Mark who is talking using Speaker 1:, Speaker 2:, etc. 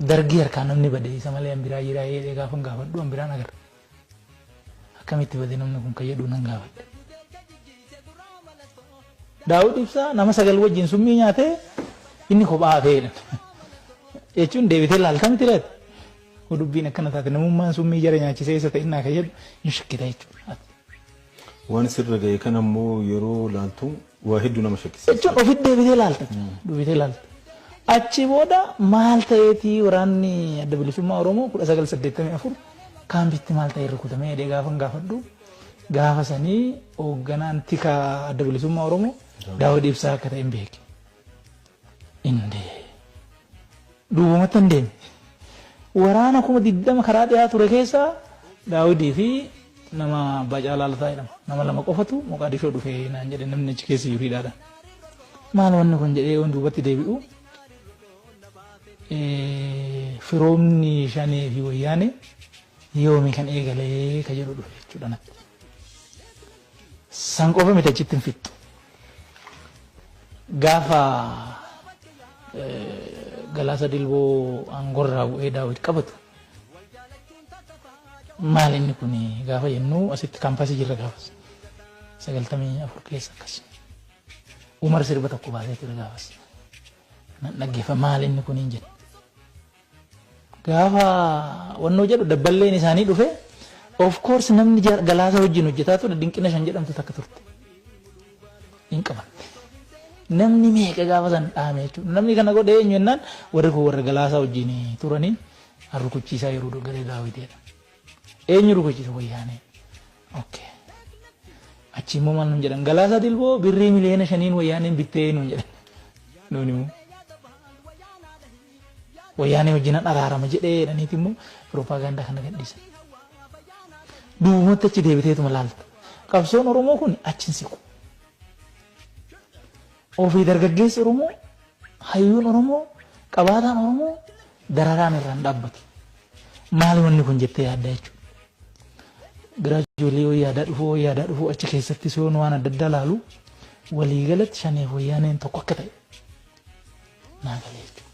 Speaker 1: Dargii harkaa namni bade isa malee an biraa jiraa jedhee gaafan gaafadhu an biraan agarra. Akkamitti bade namni kun kan jedhu nan gaafadhe. Daawud Ibsaa nama 9 wajjin summii nyaatee inni kophaa hafee jedhan. Jechuun deebitee laalta miti laata? Hoo dubbiin akkana taate namummaan summii jara nyaachisee isa ta'innaa kan jedhu hin shakkita jechuudha.
Speaker 2: Waan sirra ga'e kana immoo yeroo laaltu waa hedduu nama shakkisiisa.
Speaker 1: Jechuun ofitti deebitee laalta. Deebitee laalta. Achi booda maal ta'eetii waraanni Adda Bilisummaa Oromoo 1984 kaampitti maal ta'ee rukutamee jedhee gaafan gaafadhu gaafa sanii hoogganaan tika Adda Bilisummaa Oromoo Daawud Ibsaa akka ta'e hin beeke. Indee. Duubumatti hin deeme. Waraana 20,000 karaa dhiyaa ture keessaa Daawudii fi nama Abbaa Caalaa Lataa jedhama. Nama lama qofatu Moqaadishoo dhufe naan jedhe namni achi keessa jiru hidhaadhaan. Maal wanni kun jedhee yoon duubatti deebi'u firoomni Shanee fi Wayyaanee yoomi kan eegalee ka jedhu dhufe jechuudha natti. San qofa miti achitti hin fixxu. Gaafa Galaasa Dilboo aangorraa bu'ee Daawit qabatu maal inni kun gaafa jennu asitti kaampaasii jirra gaafas 94 keessa akkas. Umar sirba tokko baasee ture gaafas. Nan dhaggeeffa maal inni kun hin jedhe. Gaafa wannoo jedhu dabballeen isaanii dhufe of course namni Galaasa wajjin hojjetaa ture Dinqina Shan jedhamtu takka turte. Hin qabamte. Namni meeqa gaafa san dhaame jechuudha. Namni kana godhe eenyu jennaan warri kun warra Galaasaa wajjin turanii har rukuchiisaa yeroo garee Daawiteedha. Eenyu rukuchiisa? Wayyaanee. Okay. Achi immoo maal nuun jedhan? Galaasaa Dilboo birrii 5,000,000 Wayyaaneen bittee nuun jedhan. Nuun immoo. Wayyaanee wajjinan araarama jedhee jedhaniiti immoo piroopaagandaa kana gadhiisan. Duubumatti achi deebiteetuma laalta. Qabsoon Oromoo kun achi hin siqu. Ofii dargaggeessi Oromoo, hayyuun Oromoo, qabaataan Oromoo dararaan irraa hin dhaabbatu. Maali wanni kun jettee yaadda jechuudha. Giraajuwalii yoo yaadaa dhufuu yoo yaadaa dhufuu achi keessattis yoo waan adda addaa laalu waliigalatti Shaneef Wayyaaneen tokko akka ta'e naa galee jechuudha.